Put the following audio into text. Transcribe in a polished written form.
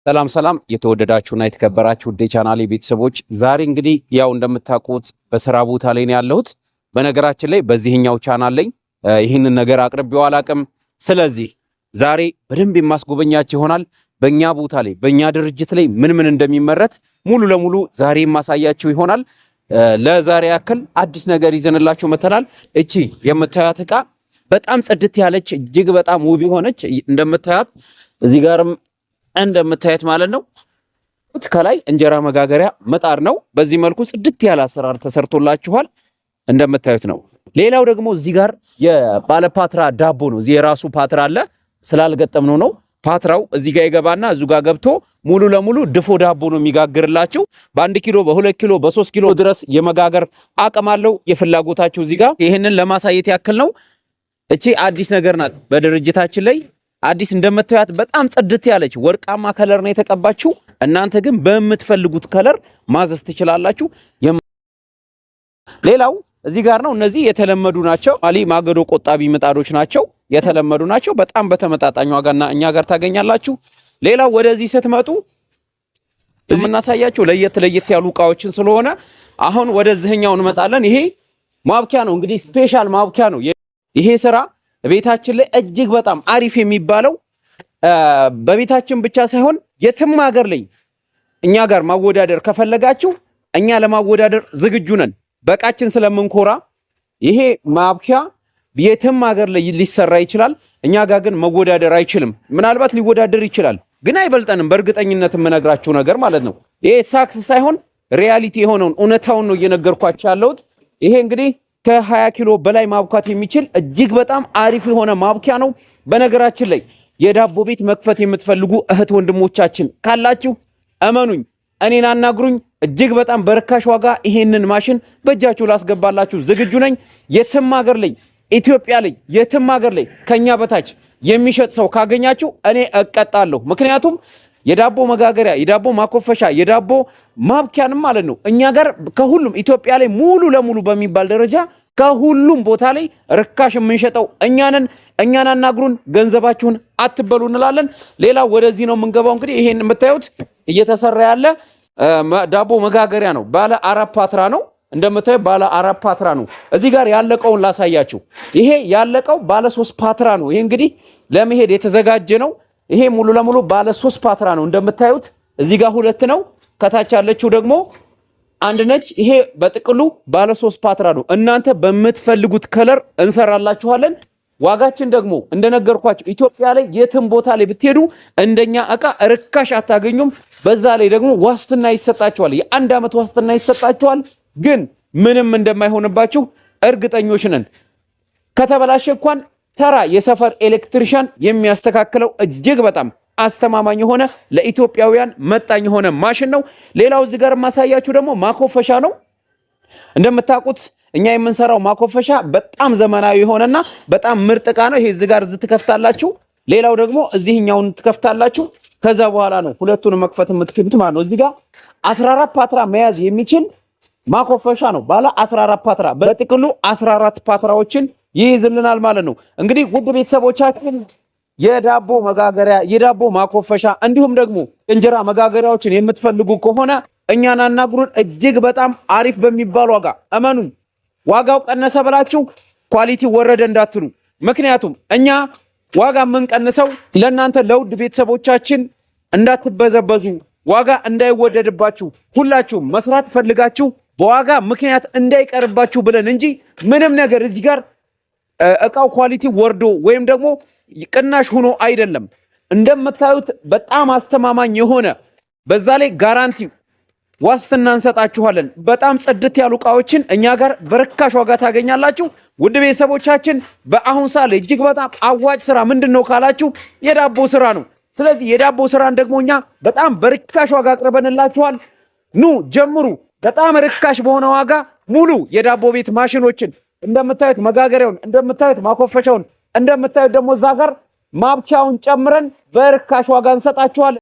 ሰላም ሰላም የተወደዳችሁና የተከበራችሁ ውድ ቻናሌ ቤተሰቦች፣ ዛሬ እንግዲህ ያው እንደምታውቁት በስራ ቦታ ላይ ነው ያለሁት። በነገራችን ላይ በዚህኛው ቻናል ላይ ይህንን ነገር አቅርቤው አላቅም። ስለዚህ ዛሬ በደንብ የማስጎበኛችሁ ይሆናል። በእኛ ቦታ ላይ በእኛ ድርጅት ላይ ምን ምን እንደሚመረት ሙሉ ለሙሉ ዛሬ የማሳያችሁ ይሆናል። ለዛሬ ያክል አዲስ ነገር ይዘንላችሁ መተናል። እቺ የምታያት እቃ በጣም ጽድት ያለች እጅግ በጣም ውብ የሆነች እንደምታያት እዚህ ጋርም እንደምታዩት ማለት ነው። ከላይ እንጀራ መጋገሪያ ምጣድ ነው። በዚህ መልኩ ጽድት ያለ አሰራር ተሰርቶላችኋል እንደምታዩት ነው። ሌላው ደግሞ እዚህ ጋር የባለ ፓትራ ዳቦ ነው። እዚህ የራሱ ፓትራ አለ፣ ስላልገጠምነው ነው። ፓትራው እዚህ ጋር ይገባና እዚሁ ጋር ገብቶ ሙሉ ለሙሉ ድፎ ዳቦ ነው የሚጋግርላችሁ። በ1 ኪሎ፣ በ2 ኪሎ፣ በ3 ኪሎ ድረስ የመጋገር አቅም አለው። የፍላጎታችሁ እዚህ ጋር ይህንን ለማሳየት ያክል ነው። እቺ አዲስ ነገር ናት በድርጅታችን ላይ አዲስ። እንደምታዩት በጣም ጽድት ያለች ወርቃማ color ነው የተቀባችው። እናንተ ግን በምትፈልጉት color ማዘዝ ትችላላችሁ። ሌላው እዚህ ጋር ነው። እነዚህ የተለመዱ ናቸው። አሊ ማገዶ ቆጣቢ ምጣዶች ናቸው፣ የተለመዱ ናቸው። በጣም በተመጣጣኝ ዋጋና እኛ ጋር ታገኛላችሁ። ሌላው ወደዚህ ስትመጡ የምናሳያችሁ ለየት ለየት ያሉ እቃዎችን ስለሆነ አሁን ወደዚህኛው እንመጣለን። ይሄ ማብኪያ ነው እንግዲህ፣ special ማብኪያ ነው። ይሄ ስራ ቤታችን ላይ እጅግ በጣም አሪፍ የሚባለው፣ በቤታችን ብቻ ሳይሆን የትም ሀገር ላይ እኛ ጋር ማወዳደር ከፈለጋችሁ እኛ ለማወዳደር ዝግጁ ነን። በእቃችን ስለምንኮራ ይሄ ማብኪያ የትም ሀገር ላይ ሊሰራ ይችላል። እኛ ጋር ግን መወዳደር አይችልም። ምናልባት ሊወዳደር ይችላል፣ ግን አይበልጠንም። በእርግጠኝነት የምነግራችሁ ነገር ማለት ነው። ይሄ ሳክስ ሳይሆን reality የሆነውን እውነታውን ነው እየነገርኳችሁ ያለሁት። ይሄ እንግዲህ ከ20 ኪሎ በላይ ማብኳት የሚችል እጅግ በጣም አሪፍ የሆነ ማብኪያ ነው። በነገራችን ላይ የዳቦ ቤት መክፈት የምትፈልጉ እህት ወንድሞቻችን ካላችሁ እመኑኝ፣ እኔን አናግሩኝ። እጅግ በጣም በርካሽ ዋጋ ይሄንን ማሽን በእጃችሁ ላስገባላችሁ ዝግጁ ነኝ። የትም ሀገር ላይ፣ ኢትዮጵያ ላይ፣ የትም ሀገር ላይ ከኛ በታች የሚሸጥ ሰው ካገኛችሁ እኔ እቀጣለሁ። ምክንያቱም የዳቦ መጋገሪያ፣ የዳቦ ማኮፈሻ፣ የዳቦ ማብኪያንም ማለት ነው እኛ ጋር ከሁሉም ኢትዮጵያ ላይ ሙሉ ለሙሉ በሚባል ደረጃ ከሁሉም ቦታ ላይ ርካሽ የምንሸጠው እኛ ነን። እኛን አናግሩን፣ ገንዘባችሁን አትበሉ እንላለን። ሌላው ወደዚህ ነው የምንገባው። እንግዲህ ይሄን የምታዩት እየተሰራ ያለ ዳቦ መጋገሪያ ነው። ባለ 4 ፓትራ ነው። እንደምታዩት ባለ 4 ፓትራ ነው። እዚህ ጋር ያለቀውን ላሳያችሁ። ይሄ ያለቀው ባለ 3 ፓትራ ነው። ይሄ እንግዲህ ለመሄድ የተዘጋጀ ነው። ይሄ ሙሉ ለሙሉ ባለ 3 ፓትራ ነው። እንደምታዩት እዚህ ጋር ሁለት ነው። ከታች ያለችው ደግሞ አንድ ነች። ይሄ በጥቅሉ ባለ 3 ፓትራ ነው። እናንተ በምትፈልጉት color እንሰራላችኋለን። ዋጋችን ደግሞ እንደነገርኳችሁ ኢትዮጵያ ላይ የትም ቦታ ላይ ብትሄዱ እንደኛ እቃ ርካሽ አታገኙም። በዛ ላይ ደግሞ ዋስትና ይሰጣችኋል። የ1 ዓመት ዋስትና ይሰጣችኋል። ግን ምንም እንደማይሆንባችሁ እርግጠኞች ነን። ከተበላሸ እንኳን ተራ የሰፈር electrician የሚያስተካክለው እጅግ በጣም አስተማማኝ የሆነ፣ ለኢትዮጵያውያን መጣኝ የሆነ ማሽን ነው። ሌላው እዚህ ጋር የማሳያችሁ ደግሞ ማኮፈሻ ነው። እንደምታውቁት እኛ የምንሰራው ማኮፈሻ በጣም ዘመናዊ የሆነና በጣም ምርጥ እቃ ነው። ይሄ እዚህ ጋር እዚህ ትከፍታላችሁ። ሌላው ደግሞ እዚህኛውን ትከፍታላችሁ። ከዛ በኋላ ነው ሁለቱን መክፈት የምትችሉት ማለት ነው። እዚህ ጋር 14 ፓትራ መያዝ የሚችል ማኮፈሻ ነው። ባለ 14 ፓትራ፣ በጥቅሉ 14 ፓትራዎችን ይይዝልናል ማለት ነው። እንግዲህ ውድ ቤተሰቦቻችን፣ የዳቦ መጋገሪያ፣ የዳቦ ማኮፈሻ እንዲሁም ደግሞ እንጀራ መጋገሪያዎችን የምትፈልጉ ከሆነ እኛን አናግሩን። እጅግ በጣም አሪፍ በሚባል ዋጋ፣ እመኑኝ፣ ዋጋው ቀነሰ ብላችሁ quality ወረደ እንዳትሉ። ምክንያቱም እኛ ዋጋ የምንቀንሰው ለእናንተ ለውድ ቤተሰቦቻችን እንዳትበዘበዙ፣ ዋጋ እንዳይወደድባችሁ፣ ሁላችሁም መስራት ፈልጋችሁ በዋጋ ምክንያት እንዳይቀርባችሁ ብለን እንጂ ምንም ነገር እዚህ ጋር እቃው quality ወርዶ ወይም ደግሞ ቅናሽ ሆኖ አይደለም። እንደምታዩት በጣም አስተማማኝ የሆነ፣ በዛ ላይ guarantee ዋስትና እንሰጣችኋለን። በጣም ጽድት ያሉ እቃዎችን እኛ ጋር በርካሽ ዋጋ ታገኛላችሁ። ውድ ቤተሰቦቻችን፣ በአሁን ሰዓት ላይ እጅግ በጣም አዋጭ ስራ ምንድን ነው ካላችሁ የዳቦ ስራ ነው። ስለዚህ የዳቦ ስራን ደግሞ እኛ በጣም በርካሽ ዋጋ አቅርበንላችኋል። ኑ ጀምሩ። በጣም ርካሽ በሆነ ዋጋ ሙሉ የዳቦ ቤት ማሽኖችን፣ እንደምታዩት መጋገሪያውን፣ እንደምታዩት ማኮፈሻውን፣ እንደምታዩት ደግሞ እዛ ጋር ማብኪያውን ጨምረን በርካሽ ዋጋ እንሰጣችኋለን።